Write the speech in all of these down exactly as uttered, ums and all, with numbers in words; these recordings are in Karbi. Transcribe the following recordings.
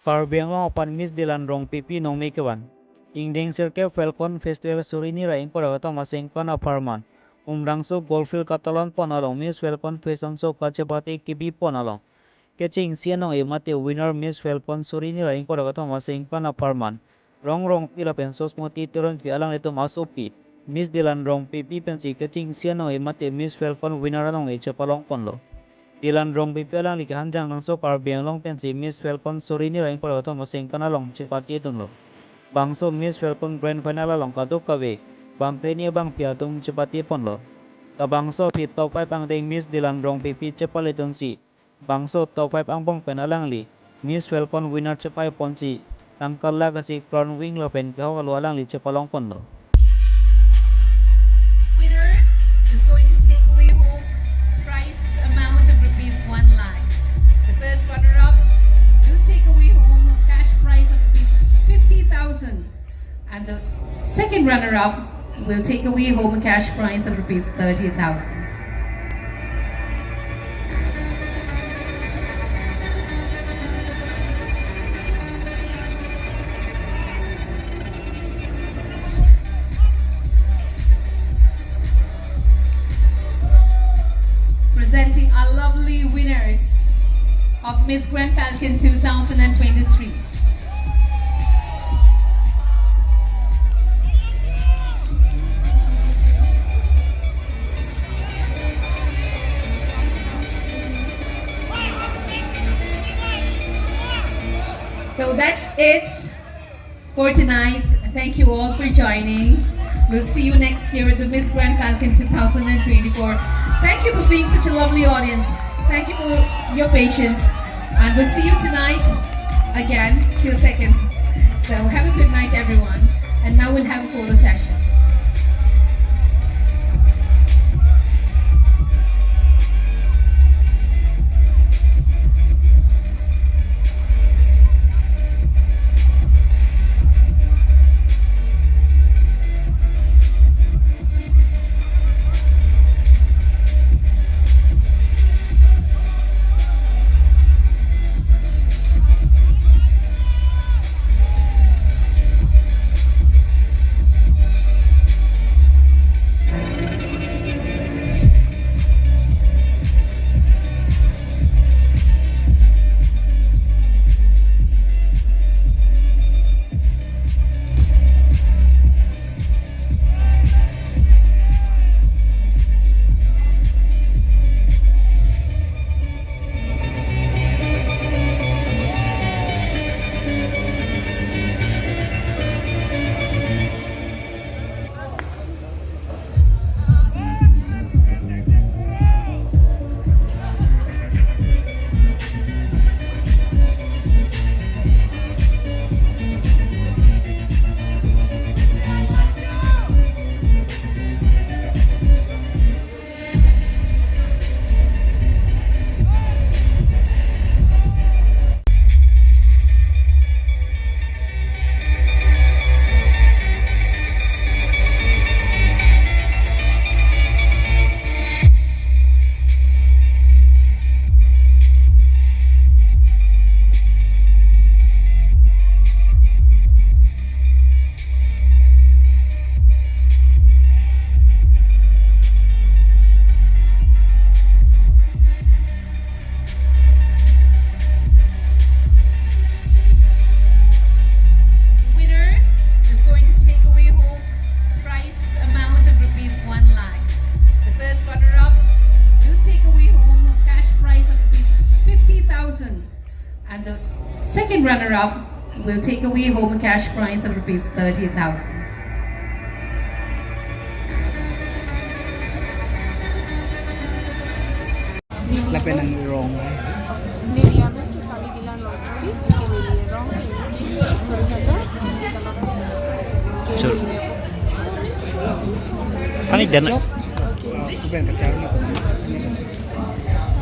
Karbi Anglong aphan Miss Dilan Rongpipi nongme kevan. Ingdeng sirkep Falcon Festival suri hini ra ingkoi ra kethom asengkan apharman Umrangso Golf Field katalon pon along Miss Falcon Fashion Show kachepate kebi pon along kechengsi anong-e mate winner Miss Falcon suri hini ra ingkoi ra kethom asengkan apharman Rong Rongpi lapen Sosmoti Teronpi alanglitum asopi Miss Dilan Rongpipi pensi kechengsi anong-e mate Miss Falcon winner anong-e chepalong ponlo. Dilan Rongpipi alangli ke Hanjanglangso Karbi Anglong pensi Miss Falcon suri hini ra ingkoi ra kethom asengkan along chepate dunlo. Bangso Miss Falcon Grand Final along kadokave bangphli hini bangphli atum chepate ponlo. Labangso aphi top five angdeng Miss Dilan Rongpipi chepale dunsi bangso top five angbong pen alangli Miss Falcon winner chepai ponsi tangka lakh isi crown wing lapen kehok alo alangli chepalong ponlo. Winner is going to take away home prize amount of rupees one lakh. The first runner-up will take away home cash prize of rupees fifty thousand. And the second runner-up will take away home a cash prize of rupees thirty thousand. Presenting our lovely winners of Miss Grand Falcon two thousand twenty-three. So that's it for tonight. Thank you all for joining. We'll see you next year at the Miss Grand Falcon two thousand twenty-four. Thank you for being such a lovely audience. Thank you for your patience. And we'll see you tonight again till second. So have a good night, everyone. And now we'll have a photo session. Winner is going to take away home prize amount of rupees one lakh. The first runner-up will take away home a cash prize of rupees fifty thousand. And the second runner-up will take away home a cash prize of rupees thirty thousand. Lapen nang rong. Neli amen ke Sami Dilan Rongpi, neli rong ke suri hajar. Sure. Panik dan. Okay. Bukan kacau ni.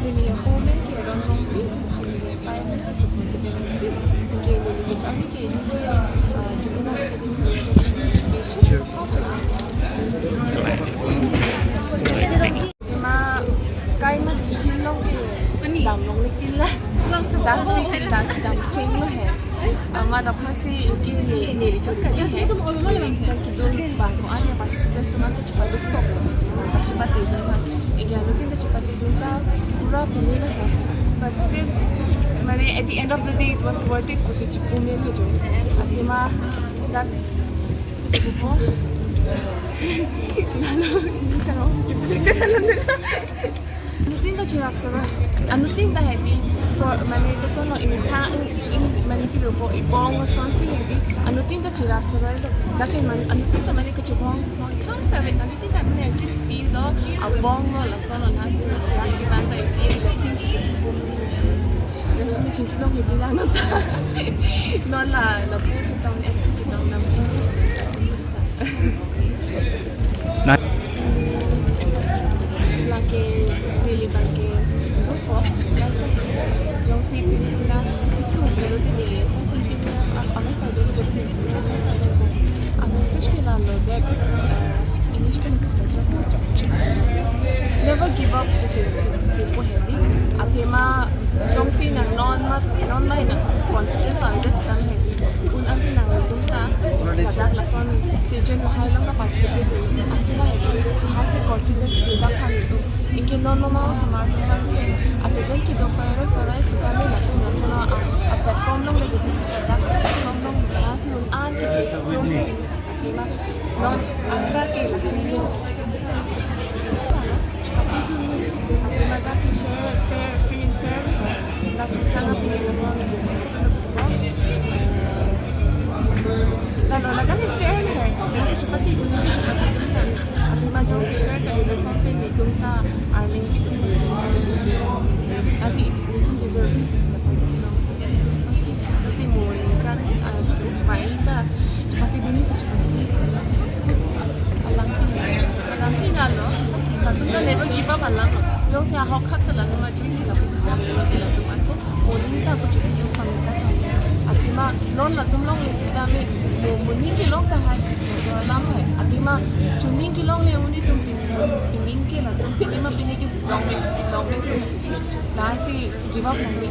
Neli amen ke Ron Rongpi, neli amen ke Sukmati Rongpi. Okay, neli kacau ni ke neli, ah, Jitena Academy. Sure. Ema kaima dihil long ke dam long le tila. Dam si ke dam, dam cheng lo he. Amat aphansi iki ne neli chot kali. Yang kedun bang ko-an ya participants atum an ta chepaduk sok. Chepatedun ma. Iki anuttin ta chepatedun ta pura puni na hai. But still, mane, at the end of the day, it was worth it pusi chepu me na jo. Athema dak Lalu, ini cara chepu ka lalu. Anuttin ta cherap sara. Anuttin ta hedi. Ko mane koson lo ini tha in, in mane pilo po ibong sonsi hedi. Anuttin ta cherap sara lo. Dak ke mane anuttin ta mane kachebong sara. Thangta ave anuttin ta mane chip pilo. Abong lo lason lo nasi cherap kiban ta isi blessing isi chepu. Blessing chingki long ni bilang ta. Non la lapu chetong S C chetong nam. Lake neli bangke dupo, kaita jongsi pini pina kisu pelo te neli asa pini pina apa sa dulu dulu. Apa message ke lalo that, uh, English pen kita jawab. Never give up, this is people heavy. Athema jongsi nang non mat non mai nang confidence on this time heavy. Un anti nang tum ta ladak lason pigeon hai long ka participate. Athema heavy. Hai ke confidence build up han. Inke non non mau samar tum ke. Ate den ki do sarai sarai sita me latum lason a, a platform long le gitu ladak platform long. Lasi un anti che explore si. Athema non anda ke la. Chepatedun ni. Athema dak ke fair, fair, free and fair. Dak ke thang api ni lason. Lalo, ladak ke fair ni hai. Masi chepatedun ni, chepatedun ta. Athema jongsi fair kali, that's something ni tum ta earning pi tum. Lasi ni tum deserving. Lasi mo ningkan, ah, pai ta, chepatedun ni ta, chepatedun ta. Alang pi, alang pi lalo. Latum ta never give up alang lo. Jongsi ahok hak ta latum ajun ki latum hak ta latum ako. Mo ning ta ko chepatedun pamita sa. Athema non latum long le sita me mo, mo ning kelong ta hai. So alam hai. Athema chuning kelong le uni tum pin, pining ke latum pini ma pini ke long le, long le. Lasi give up nang le.